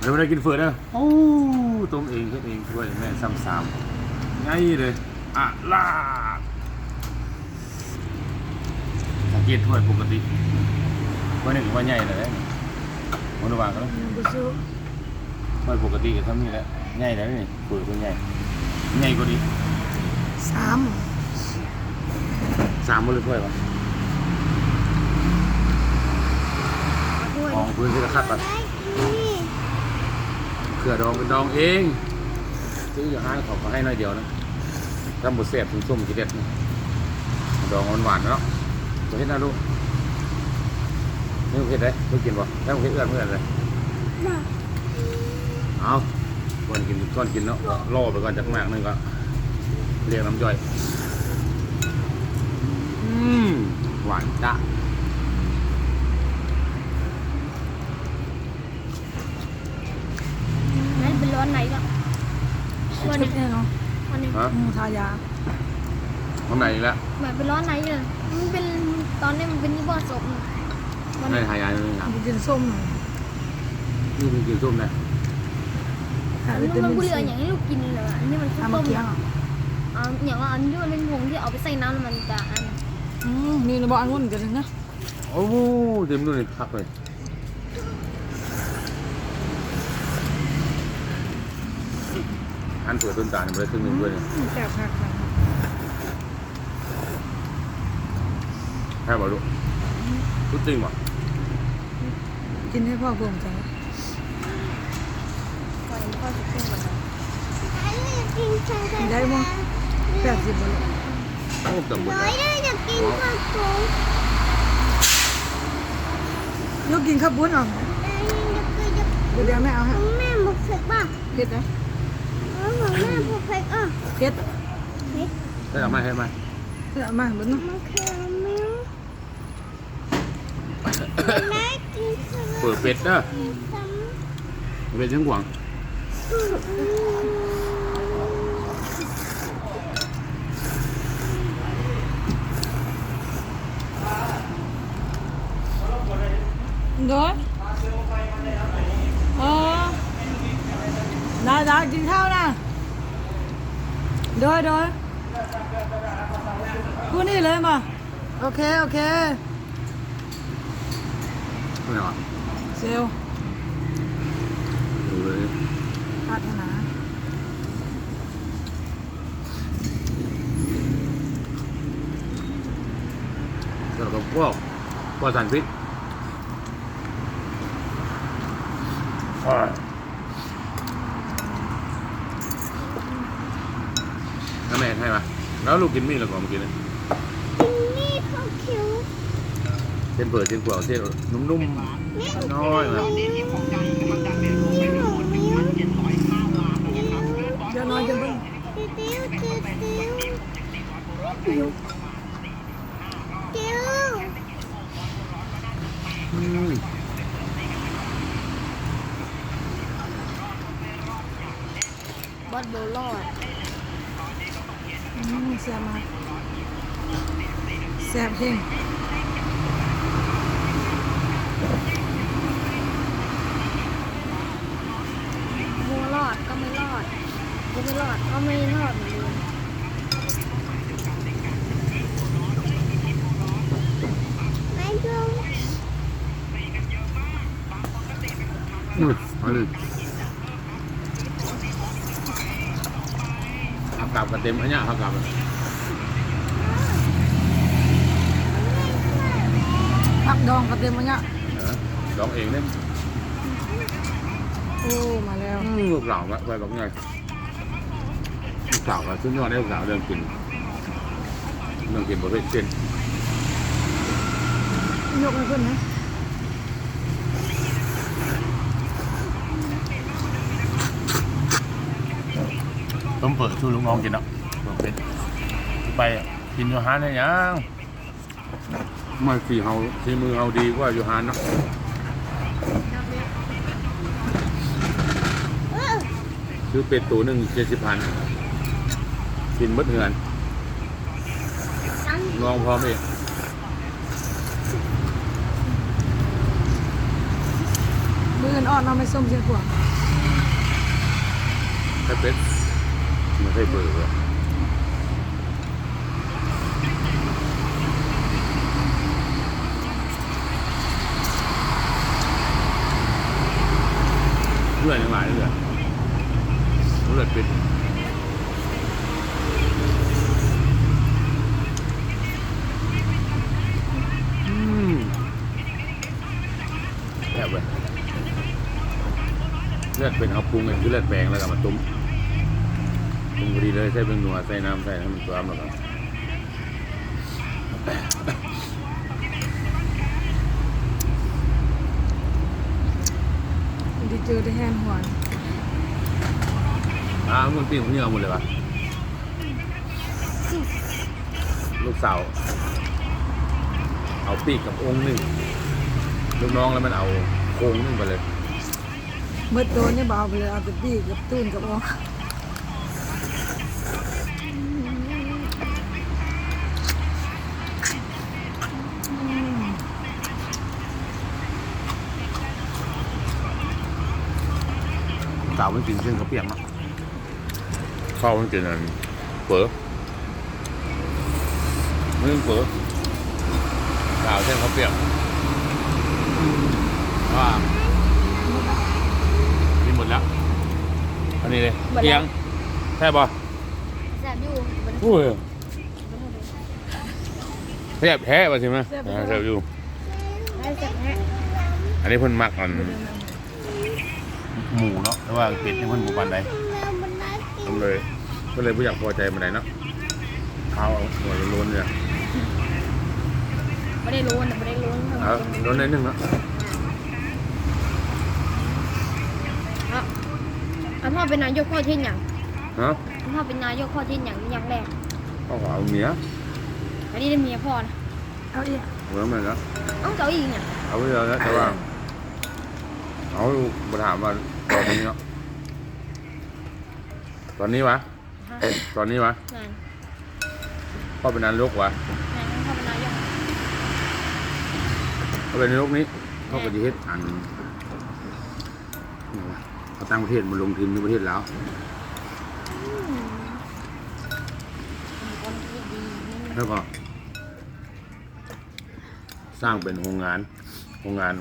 ດຽວໄດ້ກິນເຝີເດີ. ໂອ້ ຕົ້ມເອງເຮັດເອງ ຖ້ວຍແມ່ນຊ້ຳສາມ ໃຫຍ່ເລີຍ ອະລາດ. ສັງເກດຖ້ວຍປົກກະຕິ ຖ້ວຍນີ້ກໍວ່າໃຫຍ່ແລ້ວເດ້ ບໍ່ໄດ້ວ່າກັນ ອືມ ບໍ່ສູ້ ຖ້ວຍປົກກະຕິກໍຊ່ຳນີ້ແຫຼະ ໃຫຍ່ແລ້ວນີ້. ເປີດເພິ່ນໃຫຍ່ ໃຫຍ່ກວ່ານີ້ ສາມ ສາມບໍ່ ຫຼືຖ້ວຍວະ ຂອງເພິ່ນຄືຄັກ ເກືອດອງເປັນດອງເອງ ຊື້ຢູ່ຮ້ານເຂົາກໍໃຫ້ໜ້ອຍດຽວນະ. ຖ້າບໍ່ແຊບ ສົ້ມໆ ຊິເດັດ ດອງຫວານໆ ເນາະ. ບໍ່ເຮັດນະລູກ ນີ້ເຮັດໄດ້ ລູກກິນບໍ່? ຖ້າບໍ່ເຮັດ ເອື້ອນເມື່ອນເລີຍ. ເອົາ ກ່ອນກິນ ກ່ອນກິນເນາະ ລໍໄປກ່ອນຈັກໝາກໜຶ່ງ ກໍລຽກນ້ຳຍ່ອຍ. ອືມ ຫວານຈ້າ. ນັ້ນເປັນຮ້ອນໃນກໍ ເຮັດເອງເນາະ ອັນນີ້ ຮະ? ອືມ ທາຢາ ທາງໃນອີກແລ້ວ ແບບເປັນຮ້ອນໃນເອີ ມັນເປັນ ຕອນນີ້ມັນເປັນຢູ່ບໍ່ສົບ ໃນທາຢາ ມັນກິນສົ້ມ ນີ້ມັນກິນສົ້ມນະ ມັນບໍ່ເຫຼືອຫຍັງໃຫ້ລູກກິນເລີຍ. ອັນນີ້ມັນ ເອົາມາກຽງ ເອົາຫຍັງວ່າ ອັນທີ່ມັນເປັນຜົງທີ່ເອົາໄປໃສ່ນ້ຳ ແລ້ວມັນຈະ ອັນ ອືມ ນີ້ນະບໍ່ ອັນນັ້ນຈະນະ ໂອ້ ເຕັມດ້ວຍ ຄັກເລີຍ. ອັນເປີດຕົ້ນຕານບໍ່ໄດ້ເຄິ່ງໜຶ່ງດ້ວຍ ອືມ ແຊບຄັກ ແຊບບໍ່ລູກ? ສຸດຕິງບໍ່? ກິນໃຫ້ພໍ່ພູມໃຈ. ໄດ້ບໍ່? ແປດສິບບໍ່ລູກ? ໂອ້ ຈຳບໍ່ໄດ້ ຢາກກິນເຂົ້າປຸ້ນ ລູກກິນເຂົ້າປຸ້ນເອົາ ດຽວ ດຽວແມ່ເອົາໃຫ້ ແມ່ບໍ່ເຜັດບໍ່? ເຜັດນະ ແມ່ບໍ່ເຜັດ ເຜັດ ເຜັດ ເອົາມາ ເອົາມາ ເອົາມາເບິ່ງ ເປີດເປັດເດີ ເປັດຊຽງຂວາງ ໂດຍ ເອີ ໄດ້ໆ ກິນເຂົ້ານະ ໂດຍໆ ຜູ້ນີ້ເລີຍມາ. ໂອເຄ ໂອເຄ ເປັນຫຍັງວະ? ເຊວ ເອີຍ ປາດຖະໜາ ແລ້ວກໍພວກ ປອດສານພິດ ໂອ້ຍ. ແລ້ວແມ່ເຮັດໃຫ້ວະ? ແລ້ວລູກກິນໝີ່ແລ້ວກໍມາກິນນີ້ ກິນໝີ່ເຂົ້າຂຽວ ເສັ້ນເຝີ ເສັ້ນຂວາວ ເສັ້ນນຸ້ມໆ ນ້ອຍໆ ແບບ ເຈົ້ານ້ອຍຈະເບິ່ງ ອືມ ບອດບໍ່ລອດ ອືມ ແຊບມາກ ແຊບແຮງ ບໍ່ລອດກໍໄມ່ລອດ ບໍ່ໄມ່ລອດກໍໄມ່ລອດເໝືອນເດີມ. ອືມ ອັນນີ້ ຜັກກາດກໍເຕັມອັນເນີ້ຍ ຜັກກາດ ຜັກດອງກໍເຕັມອັນເນີ້ຍ ເອີ ດອງເອງເດ້. ໂອ້ ມາແລ້ວ ອືມ ລູກສາວ ໄວ້ບັກໃຫຍ່. ລູກສາວກໍສຸດຍອດເດ້ ລູກສາວເລື່ອງກິນ ເລື່ອງກິນບໍ່ເຮັດເຊັ່ນ ຍົກໃຫ້ເພິ່ນນະ. ຕົ້ມເຝີສູ່ລູກນ້ອງກິນເນາະ ເຝີເປັດ ໄປກິນຢູ່ຮ້ານເຮັດຫຍັງ? ມາສີເຮົາ ສີມືເຮົາດີກວ່າຢູ່ຮ້ານເນາະ. ຊື້ເປັດໂຕໜຶ່ງເຈັດສິບພັນ ກິນເບິດເຮືອນ ນ້ອງພ້ອມເອງ. ມື້ອື່ນອອກເນາະ ໄປຊົມຊຽງຂວາງ. ໄຂ່ເປັດ ມັນໃສ່ເບີເລີຍ. ເລືອດຍັງຫຼາຍເລີຍ ເລືອດເປັດ. ອືມ ແຊບເວີຍ. ເລືອດເປັດເຮົາປຸງເປັນຄືເລືອດແປງ ແລ້ວກໍເອົາມາຕົ້ມ ປຸງພໍດີເລີຍ ໃສ່ເປັນນົວ ໃສ່ນ້ຳ ໃສ່ໃຫ້ມັນຕົວມ ແລ້ວກໍ ໄດ້ເຈີແຕ່ແຮງຫວນ. ອ່າ ມັນປີ້ງເຫື່ອໝົດເລີຍວະ. ລູກສາວເອົາປີກກັບອົງໜຶ່ງ ລູກນ້ອງລະແມ່ນເອົາໂຄງໜຶ່ງໄປເລີຍ. ເບິດໂຕນີ້ບໍ່ເອົາໄປເລີຍ ເອົາແຕ່ປີກກັບຕູນກັບອົງ. ສາວມັນກິນເສັ້ນເຂົ້າປຽກເນາະ. ເຂົ້າມັນກິນອັນເຝີ ນີ້ເຝີ ລາວເສັ້ນເຂົ້າປຽກ ວ່າກິນໝົດແລ້ວ. ອັນນີ້ເດ້ ແຊບບໍ່? ແຊບຢູ່. ໂອ້ຍ ແຊບແທ້ວ່າຊິມາ. ແຊບຢູ່ ແຊບຢູ່. ອັນນີ້ເພິ່ນມັກອັນ ໝູເນາະ ແຕ່ວ່າເປັດນີ້ເພິ່ນບໍ່ປານໃດ ເພິ່ນເລີຍ ເພິ່ນເລີຍບໍ່ຢາກພໍໃຈປານໃດເນາະ. ເອົາຫົວໂລ້ນໆ ເລີຍ ບໍ່ໄດ້ໂລ້ນ ບໍ່ໄດ້ໂລ້ນ ເອົາໂລ້ນໜ້ອຍໜຶ່ງເນາະ. ເອົາ ອັນພໍ່ເປັນນາຍົກພໍ່ເຮັດຫຍັງ? ຮະ? ອັນພໍ່ເປັນນາຍົກພໍ່ເຮັດຫຍັງຢ່າງແລກ? ເອົາ ເອົາເມຍ. ອັນນີ້ໄດ້ເມຍພໍ່ນະ. ເອົາອີກ ເອົາແມ່ນແລ້ວ ເອົາ ເອົາອີກຫຍັງ? ເອົາໄປແລ້ວ ແຕ່ວ່າ ເອົາ ບໍ່ຖາມວ່າຕອນນີ້ເນາະ ຕອນນີ້ຫວາ? ຮະ? ຕອນນີ້ຫວາ? ແມ່ນ. ພໍ່ເປັນນາຍົກຫວາ? ແມ່ນ ພໍ່ເປັນນາຍົກ ພໍ່ເປັນນາຍົກນີ້ ແມ່ນ ເຂົາກໍຈະເຮັດອັນ ຫຍັງຫວາ ເອົາຕ່າງປະເທດມາລົງທຶນໃນປະເທດລາວ. ອືມ ເປັນຄົນທີ່ດີ ແລ້ວກໍ ສ້າງເປັນໂຮງງານ ໂຮງງານ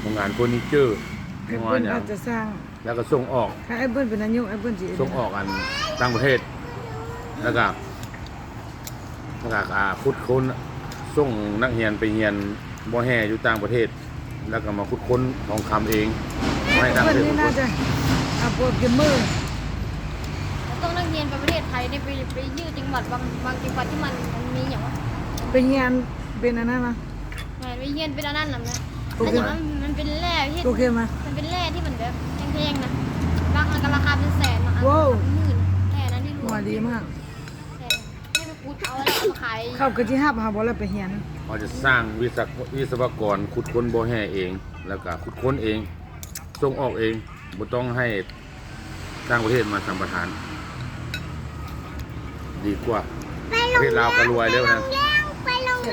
ໂຮງງານເຟີນີເຈີ ໂຮງງານຫຍັງ ແລ້ວກໍສົ່ງອອກ ຖ້າອ້າຍເບິ່ນເປັນນາຍົກ ອ້າຍເບິ່ນຊິສົ່ງອອກອັນຕ່າງປະເທດ ແລ້ວກໍ ແລ້ວກໍ ອ່າ ຂຸດຄົ້ນ ສົ່ງນັກຮຽນໄປຮຽນບໍ່ແຮ່ຢູ່ຕ່າງປະເທດ. ແລ້ວກໍມາຂຸດຄົ້ນທອງຄຳເອງ ມາໃຫ້ຕ່າງປະເທດຂຸດຄົ້ນ. ເພິ່ນນີ້ໜ້າຈະເອົາພວກເກມເມີ ຕ້ອງນັກຮຽນໄປປະເທດໄທນີ້ ໄປ ໄປຢູ່ຈັງຫວັດບາງ ບາງຈັງຫວັດທີ່ມັນ ມັນມີຫຍັງວະ ໄປຮຽນເປັນອັນນັ້ນນະ ແມ່ນ ໄປຮຽນເປັນອັນນັ້ນນະ ໂອເຄ ອັນນີ້ມັນ ມັນເປັນແຮ່ທີ່ ໂອເຄມາ ມັນເປັນແຮ່ທີ່ມັນແບບແພງໆນະ ບາງອັນກໍລາຄາເປັນແສນ ບາງອັນກໍເປັນໝື່ນ ແຮ່ນັ້ນນີ້ ຫົວດີມາກ ແຮ່ ເຂົາກໍຊິຮັບເຮົາບໍ່ລະໄປຮຽນ? ເຮົາຈະສ້າງວິສະ ວິສະວະກອນຂຸດຄົ້ນບໍ່ແຮ່ເອງ ແລ້ວກະຂຸດຄົ້ນເອງ ສົ່ງອອກເອງ ບໍ່ຕ້ອງໃຫ້ຕ່າງປະເທດມາສຳປະທານ ດີກວ່າ. ປະເທດລາວກໍລວຍເລີຍນະ ໄປໂຮງແຮມ ໄປໂຮງແຮ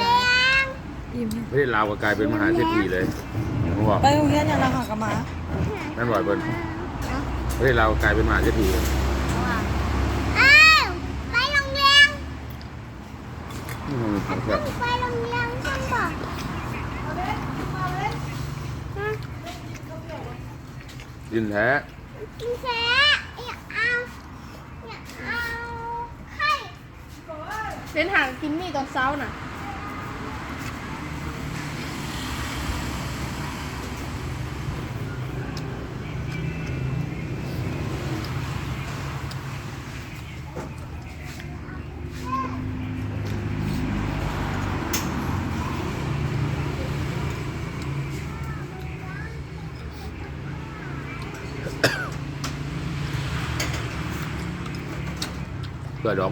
ມ ປະເທດລາວກໍກາຍເປັນມະຫາເສດຖີເລີຍ ຮູ້ບໍ່? ໄປໂຮງຮຽນຫຍັງລະຫາກໍມາ ແມ່ນບໍ່ເພິ່ນ? ປະເທດລາວກາຍເປັນມະຫາເສດຖີເລີຍ. ອ້າວ ໄປໂຮງຮຽນ ອືມ ໄປໂຮງຮຽນຊັ້ນບໍ? ກິນແທ້ ກິນແທ້ ຢາກເອົາ ຢາກເອົາໄຂ່. ເປັນຫາກິນໝີ່ຕອນເຊົ້ານະ. ເກືອດອງ.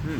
ອື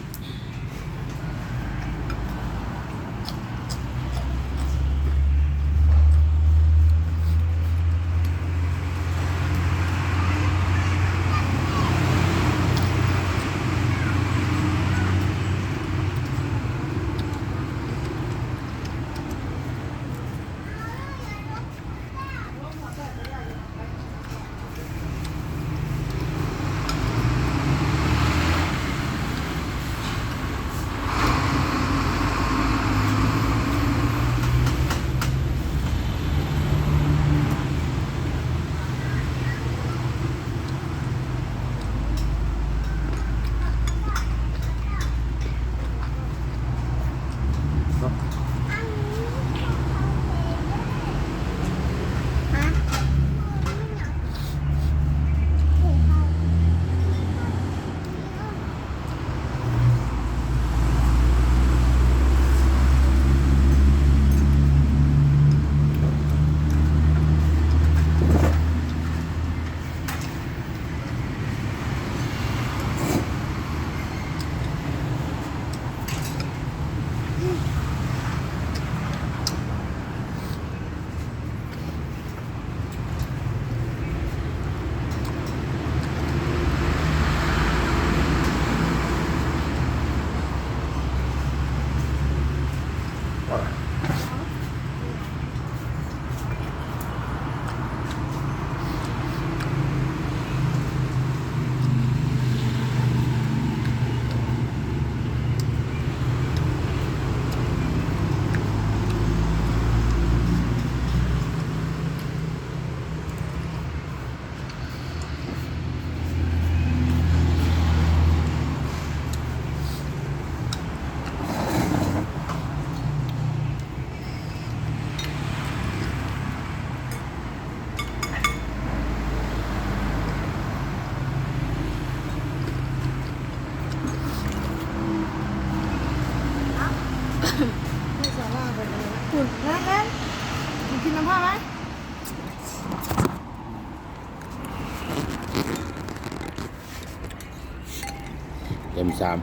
ເຕັມຊາມ.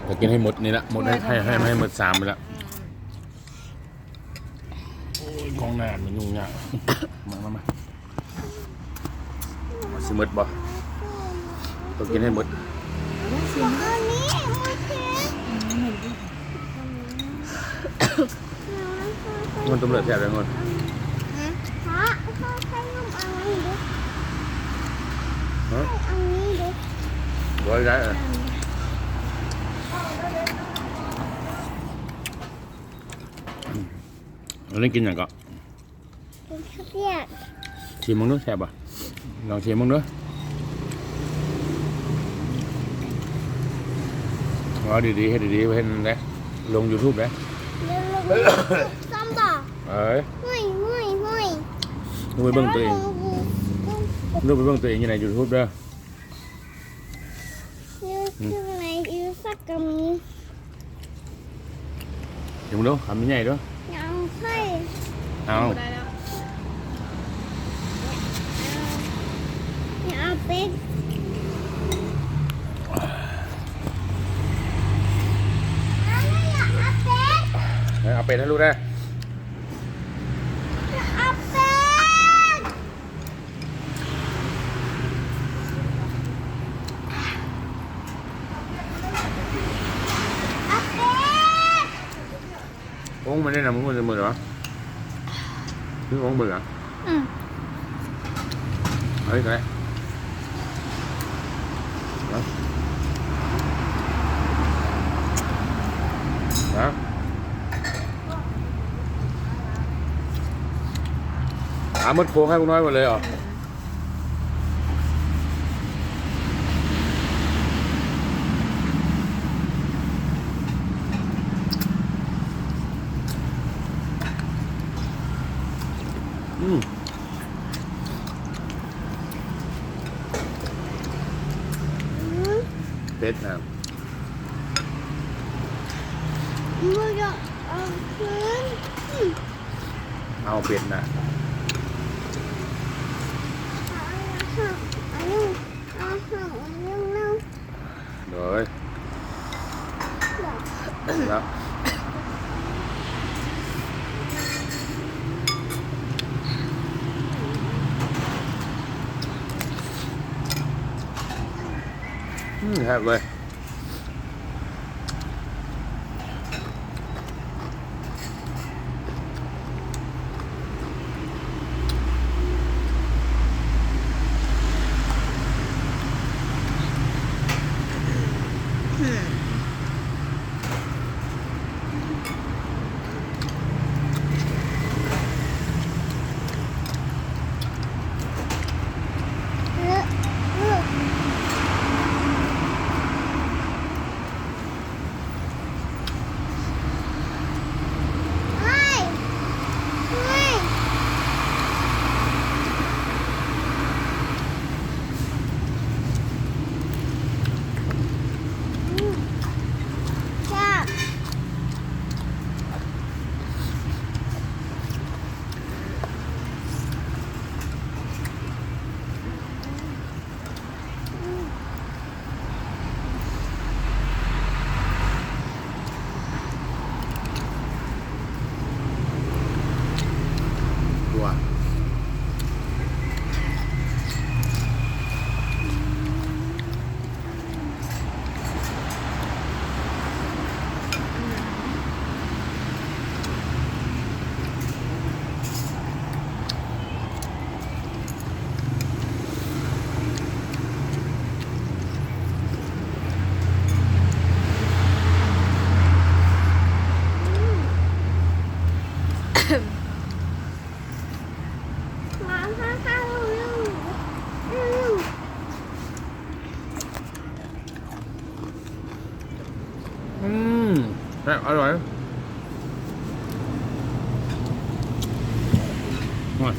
ກໍກິນໃຫ້ໝົດນີ້ລະ ໝົດໃຫ້ ໃຫ້ ໃຫ້ ໃຫ້ໝົດຊາມນີ້ລະ. ໂອ້ຍ ຂອງໜ້າມັນຫຍຸ້ງຍາກ. ມາ ມາ ມາ. ຊິໝົດບໍ່? ຕ້ອງກິນໃຫ້ໝົດ. ມັນຕົ້ມເລືອດແຊບເລີຍງົນ. ຮະ? ພໍ່ ພໍ່ໃຊ້ນ້ຳອັນນີ້ດູ. ຮະ? ອັນນີ້ດູ. ບໍ່ໄດ້. ອັນນີ້ກິນຫຍັງເກາະ? ກິນເຂົ້າປຽກ. ຊີມເບິ່ງດູ ແຊບບໍ່? ລອງຊີມເບິ່ງດູ. ເວົ້າດີໆ ເຮັດດີໆ ເຫັນເດ້ ລົງຢູທູບເດ້. ຊ້ຳບໍ່? ເອີຍ ຫ້ວຍ ຫ້ວຍ ຫ້ວຍ. ລູກໄປເບິ່ງຕົວເອງ ລູກໄປເບິ່ງຕົວເອງຢູ່ໃນຢູທູບເດີ. ຢູ່ ອືມ ຢູ່ໃນ ຢູ່ສັກກະມີ. ເບິ່ງດູ ຄຳໃຫຍ່ໆດູ. ເອົາ ເອົາ ບໍ່ໄດ້ແລ້ວ. ເອົາເປັດ ເອົາເປັດໃຫ້ລູກແດ່. ເອົາເປັດ. ອົງມັນໄດ້ນຳມື້ມື້ວະ? ຄືອົງເບິ່ງອ່ະ. ອືມ ເອົາອີກກໍໄດ້. ນະ ນະ ອາ ໝົດໂຄກໃຫ້ລຸງນ້ອຍໝົດເລີຍເອົາ. ອືມ ເຜັດນະ. ບໍ່ຢາກເອົາຄືນ. ເອົາເປັດນະ. ເອົາຫາກອັນໜຶ່ງ ເອົາຫາກອັນໜຶ່ງນຳ. ໂດຍ ແລ້ວ ອືມ ແຊບເວີຍ. ອືມ ແຊບ ອະລ່ອຍ. ໂອ້ຍ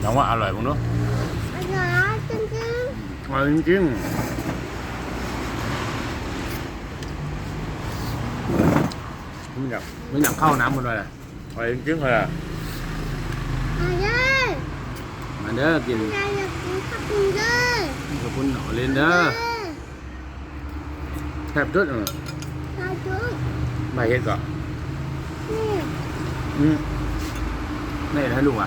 ນ້ອງວ່າອະລ່ອຍເບິ່ງດູ. ອະລ່ອຍຈິງໆ ອະລ່ອຍຈິງໆ. ມັນຢາກ ມັນຢາກເຂົ້ານ້ຳໝົດເລີຍ. ອະຮ່ອຍຈິງໆ ຂ້ອຍວ່າ. ມາເດີ ມາເດີກິນ. ຢາກກິນ ຂອບຄຸນເດີ ຂອບຄຸນເນາະ ຫຼິ້ນເດີ ເດີ ແຊບສຸດ ເອີ ແຊບສຸດ ໃບເຫັດກໍ ນີ້ ອືມ ນີ້ໃຫ້ລູກວ່າ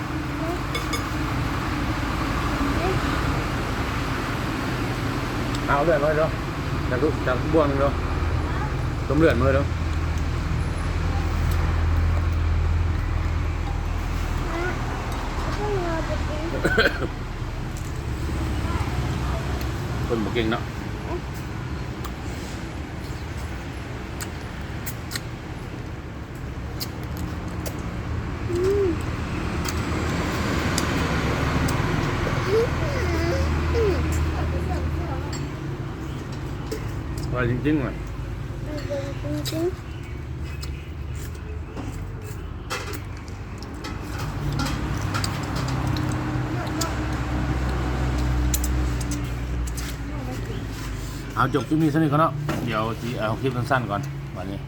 ເອົາເລືອດມາເດີ ຈັກ ຈັກບ່ວງໜຶ່ງເດີ ຕົ້ມເລືອດມາເດີ ຄົນບໍ່ເກັ່ງເນາະ ອືມ ອືມ ອືມ ອະຮ່ອຍຈິງໆ ອະຮ່ອຍຈິງໆ. ເອົາ ຈົບຄລິບນີ້ສ່ຳນີ້ກ່ອນເນາະ ດຽວຊິເອົາຄລິບສັ້ນໆກ່ອນ ບາດນີ້